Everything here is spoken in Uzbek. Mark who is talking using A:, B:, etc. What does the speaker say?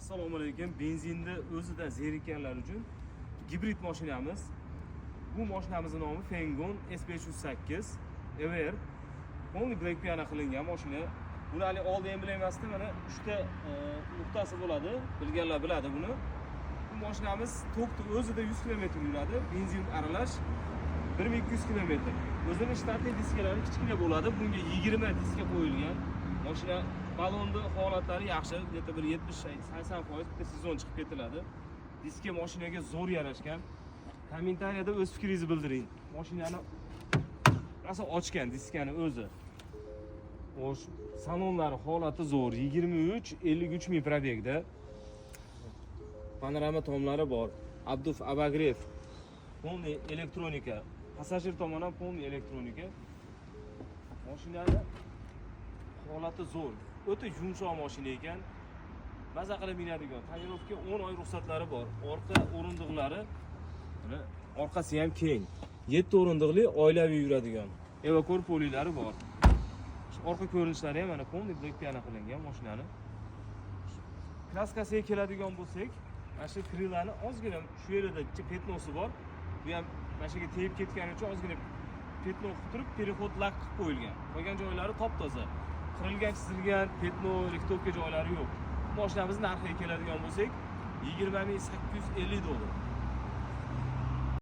A: Assalomu alaykum. Benzinni o'zida zerikkanlar uchun gibrid mashinamiz. Bu mashinamizning nomi Fengon S508 Ever. Полный black piano qilingan mashina. Buni hali oldi emblemasida mana 3 ta nuqtasi bo'ladi. Bilganlar biladi buni. Bu mashinamiz tokni o'zida 100 km yuradi. Benzin aralash 1200 km. O'zini штатный diskalari kichkina bo'ladi. Bunga 20 diska qo'yilgan. Mashina balonni holatlari yaxshi, где-то bir 70-80% bitta sezon chiqib ketiladi. Diska mashinaga zo'r yarashgan. Kommentariyada o'z fikringizni bildiring. Mashinani rosa ochgan diskani o'zi. Xo'sh, salonlari holati zo'r. 23 53 ming пробег da. Panorama tomlari bor. Обдув, обогрев. Полный электроника. Passajir tomoni ham полный электроника. Mashinani holati zo'r. O'ta yumshoq mashina ekan. Maza qilib minadigan. Тонировка, 10 oy ruxsatlari bor. Orqa o'rindiqlari, mana, orqasi ham keng. 7 o'rindiqli, oilaviy yuradigan. Evakor poliylari bor. Orqa ko'rinishlari ham mana полный black piano qilingan mashinani. Краска siga keladigan bo'lsak, mana shu крыла ni ozgina shu yerida пятно si bor. Bu ham mana shu yerga tegib ketgani uchun ozgina пятно qilib turib, переход лак qilib qo'yilgan. Qolgan joylari top-toza. Qirilgan, chizilgan, пятно, рихтовка joylari yo'q. Bu mashinamiz narxiga keladigan bo'lsak, 20 850 dollar.